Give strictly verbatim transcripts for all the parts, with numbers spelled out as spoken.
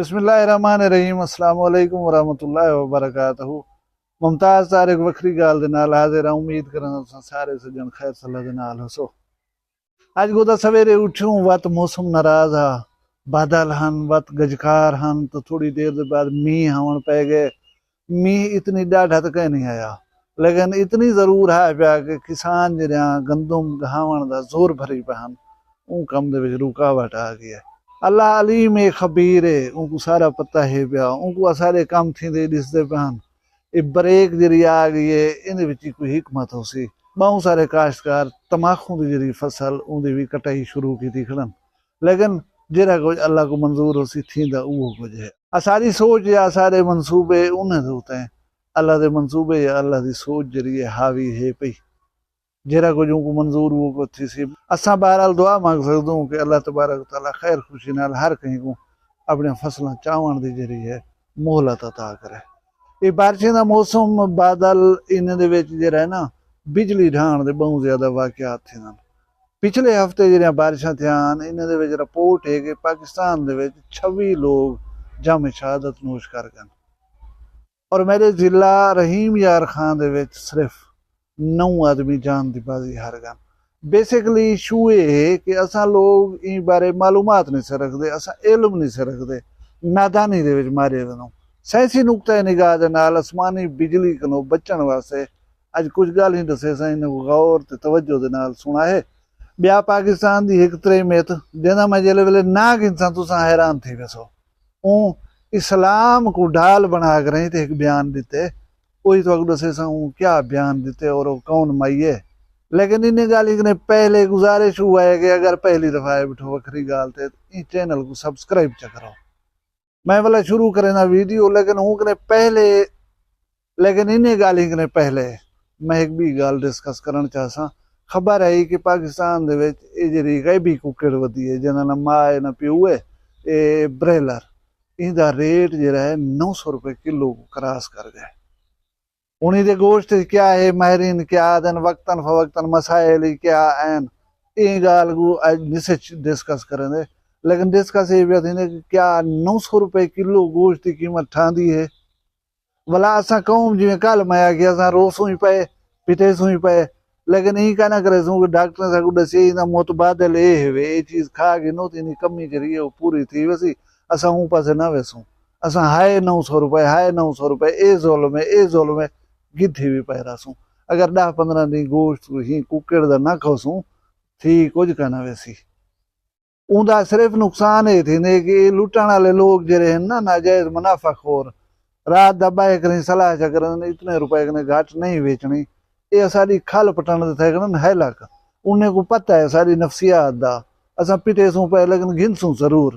بسم اللہ الرحمن الرحیم۔ السلام علیکم ورحمۃ اللہ وبرکاتہ۔ ممتاز طارق وکھری ڳالھ دے نال حاضر ہاں۔ امید کراں تساں سارے سڄݨ خیر صلاح دے نال ہوسو۔ اڄ گودا سویرے اٹھیوں، وت موسم ناراض ہا، بادل ہن، وت گجکار ہن، تو تھوڑی دیر دے بعد مینہ آوݨ پئے ڳئے۔ مینہ اتنی ݙاڈھا تاں کہیں نہیں آیا، لیکن اتنی ضرور ہا پیا کہ کسان جیڑھیاں گندم ڳاہوݨ دا زور بھری پئے ہن، اوں کم دے وچ رکاوٹ آ ڳئی ہے۔ اللہ علیم ہے، خبیر ہے، اونکوں سارا پتہ ہے پیا، اونکوں اساݙے کم تھیندے ݙسدے پئے ہن۔ اے بریک جیڑھی آ ڳئی ہے، ایندے وچ ہی کوئی حکمت ہوسی۔ ٻہوں سارے کاشتکار تماخوں دی جیڑھی فصل، اوندی وی کٹائی شروع کیتی کھڑن۔ لیکن جیڑھا کجھ اللہ کوں منظور ہوسی، تھیندا اوہو کجھ ہے۔ اساݙی سوچ یا اساݙے منصوبے انہیں دے اتے ہیں۔ اللہ دے منصوبے یا اللہ دی سوچ جیڑھی ہے، حاوی ہے پئی۔ جیڑھا کجھ اونکوں منظور اوہو کجھ تھیسی۔ اساں بہرحال دعا منگ سڳدوں کہ اللہ تبارک و تعالیٰ خیر خوشی نال ہر کہیں کوں اپݨیاں فصلاں چاوݨ دی جیڑھی ہے مہلت عطا کرے۔ اے بارشیں دا موسم، بادل، انہیں دے وچ جیڑھا ہے نا، بجلی ڈھاوݨ دے ٻہوں زیادہ واقعات تھیندن۔ پچھلے ہفتے جیڑھیاں بارشاں تھیاں ہن، انہیں دے وچ رپورٹ ہے کہ پاکستان دے وچ چھوی لوگ جام شہادت نوش کر ڳن۔ اور میݙے ضلع رحیم یار خان دے وچ صرف نو آدمی جان دی بازی ہار ڳن۔ بیسیکلی ایشو اے ہے کہ اساں لوگ ایں بارے معلومات نہیں سے رکھدے، اساں علم نہیں سے رکھدے، نادانی دے وچ مارے ویندوں۔ سائنسی نقطہ نگاہ دے نال اسمانی بجلی کنوں بچݨ واسطے اڄ کجھ ڳالھیں ݙسیساں، انہاں کوں غور تے توجہ دے نال سݨا ہے۔ ٻیا پاکستان دی ہک تریمت، جیندا میں جیلے ویلے ناں گھنساں، تساں حیران تھی ویسو۔ اوں اسلام کوں ڈھال بݨا کریں تے ہک بیان ݙتے، اوہی تہاکوں ݙسیساں اوں کیا بیان ݙتے اور او کون مائی ہے۔ لیکن انہیں ڳالھیں کنے پہلے گزارش ہوا ہے کہ اگر پہلی دفعہ آئے ٻیٹھو وکھری ڳالھ تے ایں چینل کوں سبسکرائب چا کرو۔ میں ولا شروع کرینداں ویڈیو، لیکن ہوں کنے پہلے، لیکن انہیں ڳالھیں کنے پہلے میں ہک ٻی ڳالھ ڈسکس کرݨ چاہساں۔ خبر ہے کہ پاکستان دے وچ اے جیڑھی غیبی ککڑ ودی ہے، جیندا نہ ماء ہے نہ پیو ہے، اے برائلر، ایندا ریٹ جیڑھا ہے نو سو روپے کلو کوں کراس کر ڳئے۔ ہݨ ایندے گوشت اچ کیا ہے، ماہرین کیا آہدن، وقتاً فوقتاً مسائل ہی کیا ہن، ایں ڳالھ کوں اڄ نسے ڈسکس کریندے۔ لیکن ڈسکس اے پیا تھیندے کہ کیا نو سو روپے کلو گوشت دی قیمت ٹھاندی ہے؟ ولا اساں قوم، جیویں کل میں آکھیا، اساں روسوں ہی پئے، پٹیسوں ہی پئے، لیکن ایں کائنا کریسوں کہ ڈاکٹریں ساکوں ݙسیے ایندا متبادل اے ہوے، اے چیز کھا گھنو تے ایندی کمی جیڑھی ہے او پوری تھی ویسی، اساں اوں پاسے نہ ویسوں۔ اساں ہائے نو سو روپے، ہائے نو سو روپے، اے ظلم ہے، اے ظلم ہے، گدھی وی پئے رہسوں۔ اگر ݙاہ پندرہ ݙینھ گوشت ہی ککڑ دا نہ کھوسوں، تھی کجھ کائنا ویسی۔ اوندا صرف نقصان اے تھیندے کہ اے لٹݨ آلے لوگ جیڑھے ہن نا، ناجائز منافع خور، رات دا ٻہہ کریں صلاح چا کرن، اتنے روپے کنے گھٹ نہیں ویچݨی، اے اساݙی کھل پٹݨ دے تھئے کھڑن ہیلک۔ انہیں کوں پتہ ہے اساݙی نفسیات دا، اساں پٹیسوں پئے لیکن گھنسوں ضرور۔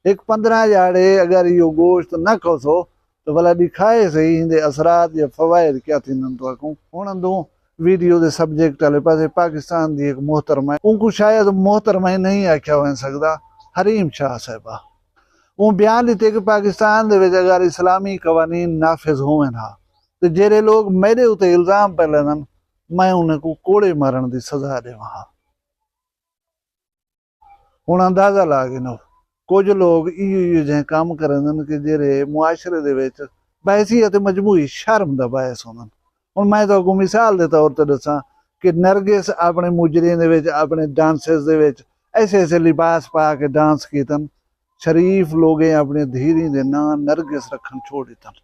ہک پندرہ ہزار ہے، اگر ایہو گوشت نہ کھوسو، تو ولا ݙکھائے سہی ایندے اثرات یا فوائد کیا تھیندن تہاکوں۔ ہݨ اندوں ویڈیو دے سبجیکٹ آلے پاسے، پاکستان دی ہک محترمہ ہے، اونکوں شاید محترمہ ہی نہیں آکھیا ونڄ سڳدا، حریم شاہ صاحبہ۔ اوں بیان ݙتے کہ پاکستان دے وچ اگر اسلامی قوانین نافذ ہوون ہا تے جیڑھے لوگ میݙے اتے الزام پئے لیندن، میں انہیں کوں کوڑے مارݨ دی سزا ݙیواں ہا۔ ہݨ اندازہ لا گھنو، کجھ لوگ ایہو ایہو جہیں کم کریندن کہ جیڑھے معاشرے دے وچ بحیثیت مجموعی شرم دا باعث ہوندن۔ ہݨ میں تہاکوں مثال دے طور تے ݙساں کہ نرگس اپݨے مجریں دے وچ، اپݨے ڈانسز دے وچ ایسے ایسے لباس پا کے ڈانس کیتن، شریف لوگیں اپݨے دھیریں دے ناں نرگس رکھݨ چھوڑ ݙتن۔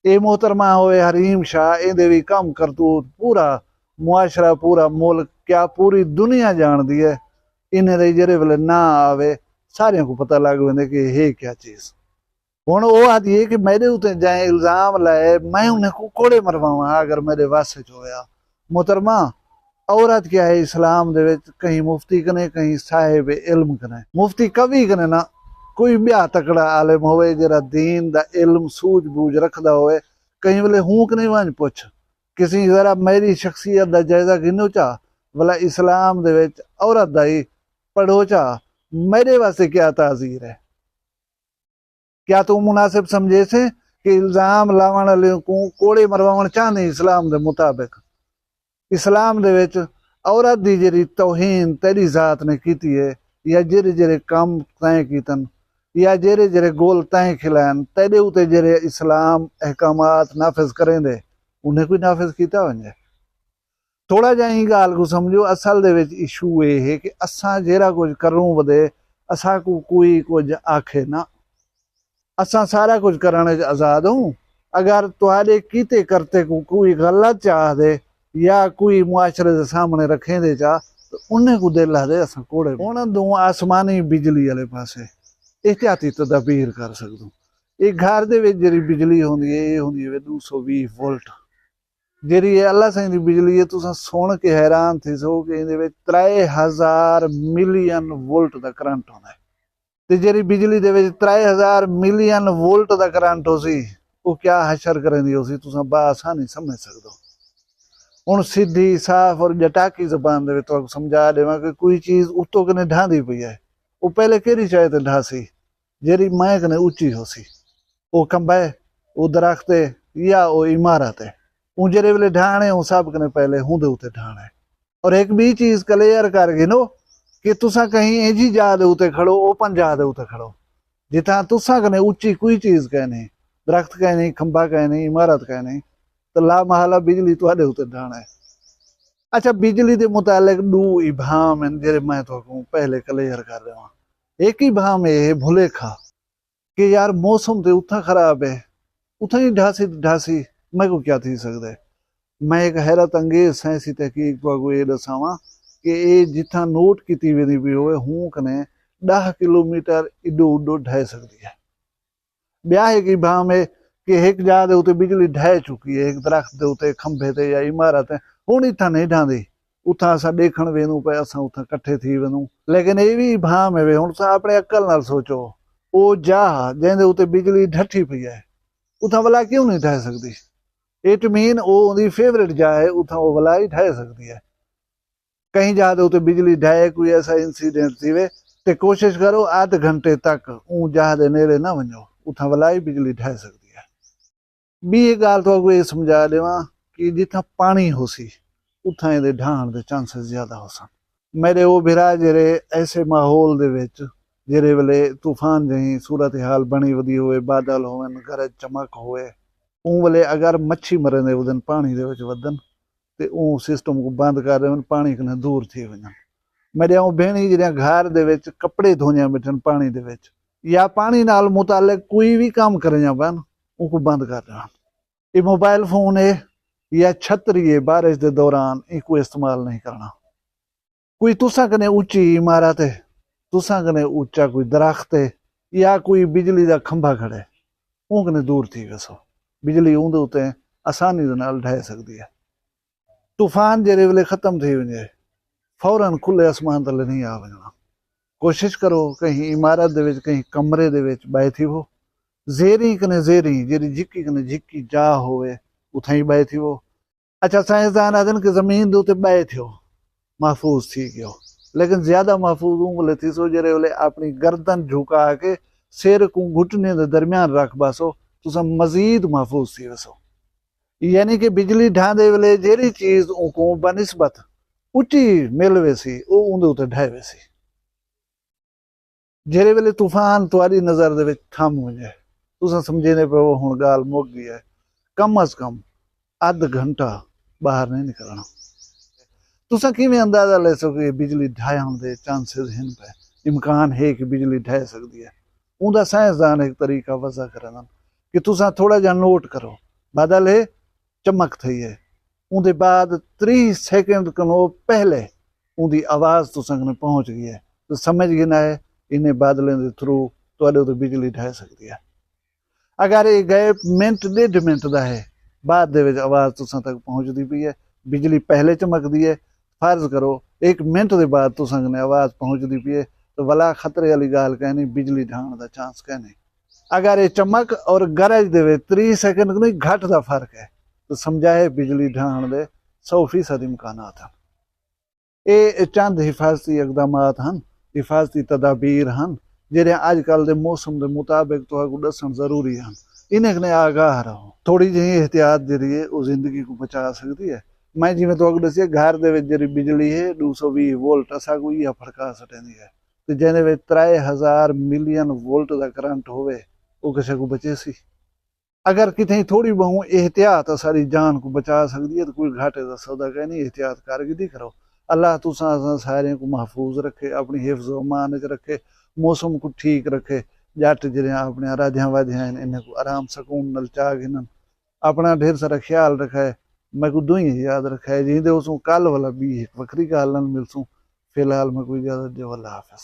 اے محترمہ ہوئے حریم شاہ، ایندے وی کم کرتوت پورا معاشرہ، پورا ملک، کیا پوری دنیا جاݨدی ہے۔ انہیں دے جیڑھے ویلے ناں آوے، ساریاں کوں پتہ لڳ ویندے کہ ہے کیا چیز۔ ہݨ او آہدی ہے کہ میݙے اتے جئیں الزام لائے، میں انہیں کوں کوڑے مرواواں ہا اگر میݙے وس اچ ہویا۔ محترمہ، عورت کیا ہے اسلام دے وچ؟ کہیں مفتی کنے، کہیں صاحب علم کنے، مفتی قوی کنے نہ، کوئی ٻیا تکڑا عالم ہوئے جیڑھا دین دا علم سوجھ بوجھ رکھدا ہوئے، کہیں ویلے ہوں کنے ونڄ پچھ۔ کسی ذرا میݙی شخصیت دا جائزہ گھنو چا، ولا اسلام دے وچ عورت دا ہی پڑھو چا، میݙے واسطے کیا تعزیر ہے؟ کیا توں مناسب سمجھیسیں کہ الزام لاوݨ آلے کوں کوڑے مرواوݨ چاہندیں؟ اسلام دے مطابق، اسلام دے وچ عورت دی جیڑھی توہین تیݙی ذات نے کیتی ہے یا جیڑھے جیڑھے کم تیں کیتن، یا جیرے جیرے گول تیں کھلائن تیڈے اتے جیرے اسلام احکامات نافذ کریندے انہیں کوئی نافذ کیتا ونجے۔ تھوڑا جا ایں گال کو سمجھو، اصل دے وچ ایشو اے ہے کہ اساں جیرا کچھ کروں ودے اساں کو کوئی کچھ آکھے نہ۔ اساں سارا کچھ کرݨ اچ آزاد ہوں۔ اگر تہاݙے کیتے کرتے کوں کوئی غلط چا آہدے یا کوئی معاشرے دے سامݨے رکھیندے چا تاں انہیں کوں دل آہدے اساں کوڑے۔ ہݨ دوں آسمانی بجلی آلے پاسے احتیاطی تدابیر کر سڳدوں۔ اے گھر دے وچ جیڑھی بجلی ہوندی ہے اے ہوندی ہے ݙو سو ویہہ وولٹ۔ جیڑھی اے اللہ سائیں دی بجلی ہے تساں سݨ کے حیران تھیسو کہ ایندے وچ ترے ہزار ملین وولٹ دا کرنٹ ہوندا ہے۔ تے جیڑھی بجلی دے وچ ترے ہزار ملین وولٹ دا کرنٹ ہوسی او کیا حشر کریندی ہوسی تساں بآسانی سمجھ سکدو۔ ہݨ سدھی صاف اور ڄٹاکی زبان دے وچ تہاکوں سمجھا ݙیواں کہ کوئی چیز اتوں کنے ڈھاندی پئی ہے او پہلے کیڑھی شے تے ڈھاسی جیڑھی میں کنے اچی ہوسی؟ او کھمبا ہے، او درخت ہے یا او عمارت ہے؟ اوں جیڑھے ویلے ڈھاہݨے اوں سب کنے پہلے ہوندے اتے ڈھاہݨے۔ اور ہک ٻئی چیز کلیئر کر گھنو کہ تساں کہیں اینجھی جاہ دے اتے کھڑو، اوپن جاہ دے اتے کھڑو جتھاں تساں کنے اچی کوئی چیز کائنی، درخت کائنی، کھمبا کائنی، عمارت کائنی، تاں لا محالہ بجلی تہاݙے اتے ڈھاہݨے۔ اچھا بجلی دے متعلق ݙو ابہام ہن جیڑھے میں تہاکوں پہلے کلیئر کر ݙیواں۔ ہک ابہام اے ہے بھلیکھا کہ یار موسم تے اتھاں خراب ہے، اتھاں ہی ڈھاسی تے ڈھاسی، میکوں کیا تھی سڳدے۔ میں ہک حیرت انگیز سائنسی تحقیق تہاکوں اے ݙساواں کہ اے جتھاں نوٹ کیتی ویندی پئی ہووے ہوں کنے ݙاہ کلومیٹر ایݙو اݙو ڈھہہ سڳدی ہے۔ ٻیا ہک ابہام ہے کہ ہک جاہ دے اتے بجلی ڈھہہ چکی ہے، ہک درخت دے اتے، کھمبے تے یا عمارت تے، ہݨ اتھاں نہیں ڈھاندی۔ اتھاں اساں ݙیکھݨ ویندوں پئے، اساں اتھاں کٹھے تھی ویندوں۔ لیکن اے وی ابہام ہے وے، ہݨ تساں اپݨے عقل نال سوچو، او جاہ جیندے اتے بجلی ڈھٹھی پئی ہے اتھاں ولا کیوں نہیں ڈھہہ سڳدی؟ اٹ مین او اوندی فیورٹ جاہ ہے، اتھاں او ولا ہی ڈھہہ سڳدی ہے۔ کہیں جاہ دے اتے بجلی ڈھہے، کوئی ایسا انسیڈنٹ تھیوے تے کوشش کرو ادھ گھنٹے تک اوں جاہ دے نیڑے نہ ونجو، اتھاں ولا ہی بجلی ڈھہہ سڳدی ہے۔ ٻی ہک ڳالھ تہاکوں اے سمجھا ݙیواں کہ جتھاں پاݨی ہوسی اتھاں ایندے ڈھاہݨ دے چانسز زیادہ ہوسن۔ میݙے او بھرا جیڑھے ایسے ماحول دے وچ جیڑھے ویلے طوفان جہیں صورتحال بݨی ودی ہووے، بادل ہوون، گرج چمک ہووے، اوں ویلے اگر مچھی مریندے ودن پاݨی دے وچ ودن تے اوں سسٹم کوں بند کر ݙیون، پاݨی کنیں دور تھی ونڄن۔ میݙیاں او بھیݨیں جیڑھیاں گھر دے وچ کپڑے دھوندیاں ٻیٹھن پاݨی دے وچ یا پاݨی نال متعلق کوئی وی کم کریندیاں پن اونکوں بند کر ݙیون۔ اے موبائل فون ہے یا چھتری ہے، بارش دے دوران اینکوں استعمال نہیں کرݨا۔ کوئی تساں کنے اچی عمارت ہے، تساں کنے اچا کوئی درخت ہے یا کوئی بجلی دا کھمبا کھڑے، اوں کنے دور تھی ویسو۔ بجلی اوندے اتے آسانی دے نال ڈھہہ سڳدی ہے۔ طوفان جیڑھے ویلے ختم تھی ونجے فورا کھلے آسمان تلے نہیں آ ونجݨا۔ کوشش کرو کہیں عمارت دے وچ، کہیں کمرے دے وچ ٻہے تھیوو۔ زیریں کنے زیریں جیڑھی جھکی کنے جھکی جاہ ہووے اتھائیں ٻہے تھیوو۔ اچھا سائنسدان آہدن کہ زمین دے اتے ٻہے تھیو، محفوظ تھی ڳیو، لیکن زیادہ محفوظ اوں ویلے تھیسو جیڑھے ویلے اپݨی گردن جھکا کے سر کوں گھٹنے دے درمیان رکھ ٻہسو، تساں مزید محفوظ تھی ویسو۔ یعنی کہ بجلی ڈھاندے ویلے جیڑھی چیز اونکوں بنسبت اچی مل ویسی او اوندے اتے ڈھہہ ویسی۔ جیڑھے ویلے طوفان تہاݙی نظر دے وچ تھم ونڄے، تساں سمجھیندے پئے ہو ہݨ ڳالھ مک ڳئی ہے، کم از کم ادھ گھنٹہ ٻاہر نہیں نکلݨا۔ تساں کیویں اندازہ لیسو کہ بجلی ڈھہݨ دے چانسز ہن پئے، امکان ہے کہ بجلی ڈھہہ سڳدی ہے؟ اوندا سائنسدان ہک طریقہ وضع کریندن کہ تساں تھوڑا جیہا نوٹ کرو، بادل ہے، چمک تھئی ہے، اوندے بعد تریہہ سیکنڈ کنوں پہلے اوندی آواز تساں کنے پہنچ ڳئی ہے تے سمجھ گھننا ہے انہیں بادلیں دے تھرو تہاݙے اتے بجلی ڈھہہ سڳدی ہے۔ اگر اے گیپ منٹ ݙیڈھ منٹ دا ہے، بعد دے وچ آواز تساں تک پہنچدی پئی ہے، بجلی پہلے چمکدی ہے، فرض کرو ہک منٹ دے بعد تساں کنے آواز پہنچدی پئی ہے تاں ولا خطرے آلی ڳالھ کائنی، بجلی ڈھہݨ دا چانس کائنی۔ اگر اے چمک اور گرج دے وچ تریہہ سیکنڈ کنوں گھٹ دا فرق ہے تاں سمجھا ہے بجلی ڈھہݨ دے سو فیصد امکانات ہن۔ اے چند حفاظتی اقدامات ہن، حفاظتی تدابیر ہن جیڑھیاں اڄ کل دے موسم دے مطابق تہاکوں ݙسݨ ضروری ہن۔ انہیں کنے آگاہ رہو۔ تھوڑی جہیں احتیاط جیڑھی ہے او زندگی کوں بچا سڳدی ہے۔ میں جیویں تہاکوں ݙسیا گھر دے وچ جیڑھی بجلی ہے ݙو سو ویہہ وولٹ اساکوں ایہا پھڑکا سٹیندی ہے۔ تے جیندے وچ ترائے ہزار ملین وولٹ دا کرنٹ ہووے، او کسے کوں بچیسی؟ اگر کتھیں تھوڑی ٻہوں احتیاط اساݙی جان کوں بچا سڳدی ہے، تاں کوئی گھاٹے دا سودا کائنی، احتیاط کر گھدی کرو۔ اللہ تساں اساں ساریں کوں محفوظ رکھے، اپݨی حفظ و امان وچ رکھے، موسم کوں ٹھیک رکھے، ڄٹ جیڑھیاں اپݨیاں رادھیاں وادھیاں ہن، انہیں کوں آرام سکون نال چا گھنن۔ اپݨا ڈھیر سارا خیال رکھائے، میکوں دعائیں یاد رکھائے، جیندے اسوں کل ولا ٻی ہک وکھری ڳالھ نال ملسوں۔ فی الحال میکوں اجازت ݙیو، اللہ حافظ۔